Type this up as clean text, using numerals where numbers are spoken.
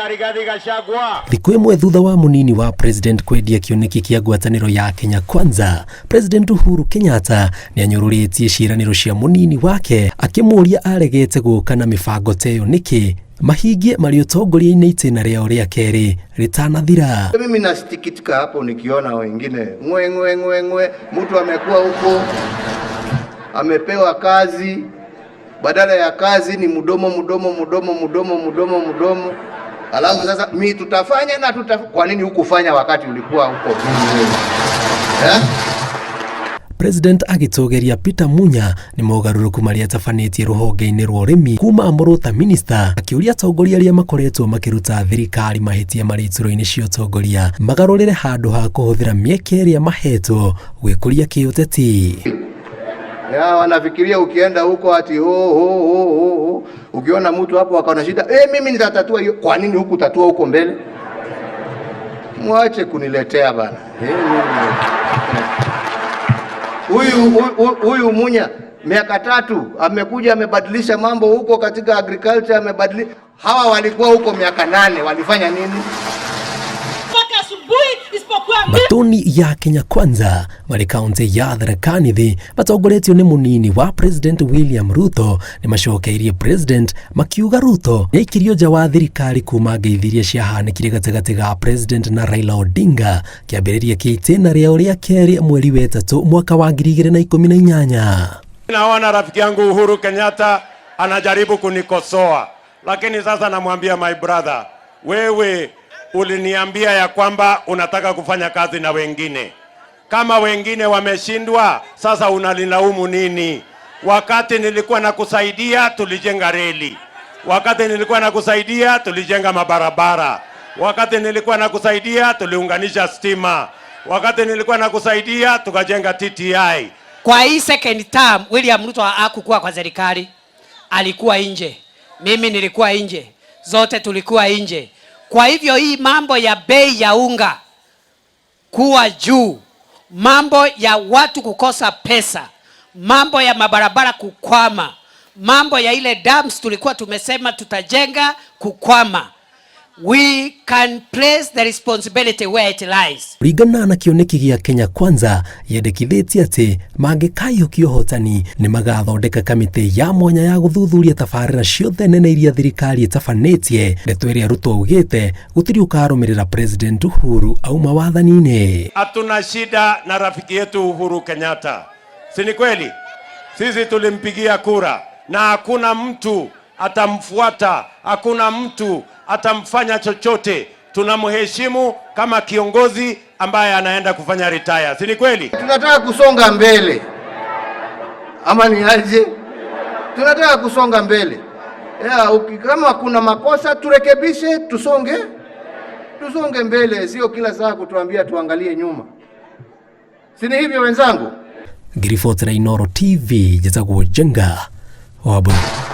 ya Rigathi Gachagua. Thikũ ĩmwe thutha wa mũnini wa president kwendia kĩoneki kĩa ngwatanĩro ya Kenya Kwanza, President Uhuru Kenyatta nĩ anyũrũrĩtie ciĩranĩro cia mũnini wake akĩmũũria aregete gũka na mĩbango ta ĩyo nĩkĩ mahingie marĩ ũtongoria-inĩ itĩna rĩao rĩa kerĩ rĩtanathira. Mimi nasikitika hapo nikiona wengine ngwe ngwe ngwe ngwe, mtu amekuwa huko amepewa kazi, badala ya kazi ni mdomo mdomo mdomo mdomo mdomo mdomo. Alafu sasa mi tutafanya na tuta, kwa nini hukufanya wakati ulikuwa huko eh? President agĩtũgĩria Peter Munya nĩ mogarũrũku marĩa atabanĩtie rũhonge-inĩ rwa ũrĩmi kuma amũrwo ta minista, akĩũria atongoria arĩa makoretwo makĩruta thirikari mahĩtia marĩ iturwa-inĩ cia ũtongoria magarũrĩre handũ ha kũhũthĩra mĩeke ĩrĩa mahetwo gwĩkũria kĩũteti. Ya, wanafikiria ukienda huko ati ho ho ho ho ho, ukiona mtu hapo akaona shida eh, mimi nitatatua hiyo. Kwa nini hukutatua huko mbele? Mwache kuniletea bana. Eh, huyu huyu Munya miaka 3 amekuja amebadilisha mambo huko katika agriculture, amebadilisha. Hawa walikuwa huko miaka 8 walifanya nini? Matoni ya Kenya Kwanza marĩ kaunti ya Tharaka Nithi matongoretio nĩ mũnini wa President William Ruto nĩ macokeirie President makiuga Ruto nĩaikirio nja wa thirikari kuma ngeithi iria ciahanĩkire gatagatĩ ga President na Raila Odinga kĩambĩrĩria kĩa itĩna rĩao rĩa kerĩ mweri wa ĩtatũ mwaka wa 2018. Naona rafiki yangu Uhuru Kenyatta anajaribu kunikosoa, lakini sasa namwambia my brother, wewe uliniambia ya kwamba unataka kufanya kazi na wengine. Kama wengine wameshindwa, sasa unalilaumu nini? Wakati nilikuwa nakusaidia tulijenga reli, wakati nilikuwa nakusaidia tulijenga mabarabara, wakati nilikuwa nakusaidia tuliunganisha stima, wakati nilikuwa nakusaidia tukajenga TTI. Kwa hii second term William Ruto hakukuwa kwa serikali, alikuwa nje, mimi nilikuwa nje, zote tulikuwa nje. Kwa hivyo hii mambo ya bei ya unga kuwa juu, mambo ya watu kukosa pesa, mambo ya mabarabara kukwama, mambo ya ile dams tulikuwa tumesema tutajenga kukwama, we can place the responsibility where it lies. Kũringana na kĩoneki gĩa Kenya Kwanza yendekithĩtie atĩ mangĩkaiyũkia ũhotani nĩ magathondeka kamĩtĩ ya mwanya ya gũthuthuria tabarĩra ciothe nene iria thirikari ĩtabanĩtie. Ndeto ĩrĩa Ruto augĩte gũtirĩ ũkarũmĩrĩra President Uhuru auma wathani-inĩ. Hatuna shida na rafiki yetu Uhuru Kenyatta, si ni kweli? Sisi tulimpigia kura na hakuna mtu atamfuata, hakuna mtu atamfanya chochote. Tunamheshimu kama kiongozi ambaye anaenda kufanya retire, si ni kweli? Tunataka kusonga mbele ama ni aje? Tunataka kusonga mbele ya, kama kuna makosa turekebishe, tusonge tusonge mbele, sio kila saa kutuambia tuangalie nyuma, si ni hivyo wenzangu? Ngiribotera Inooro TV, njĩtagwo Njenga wa Mbũrũ.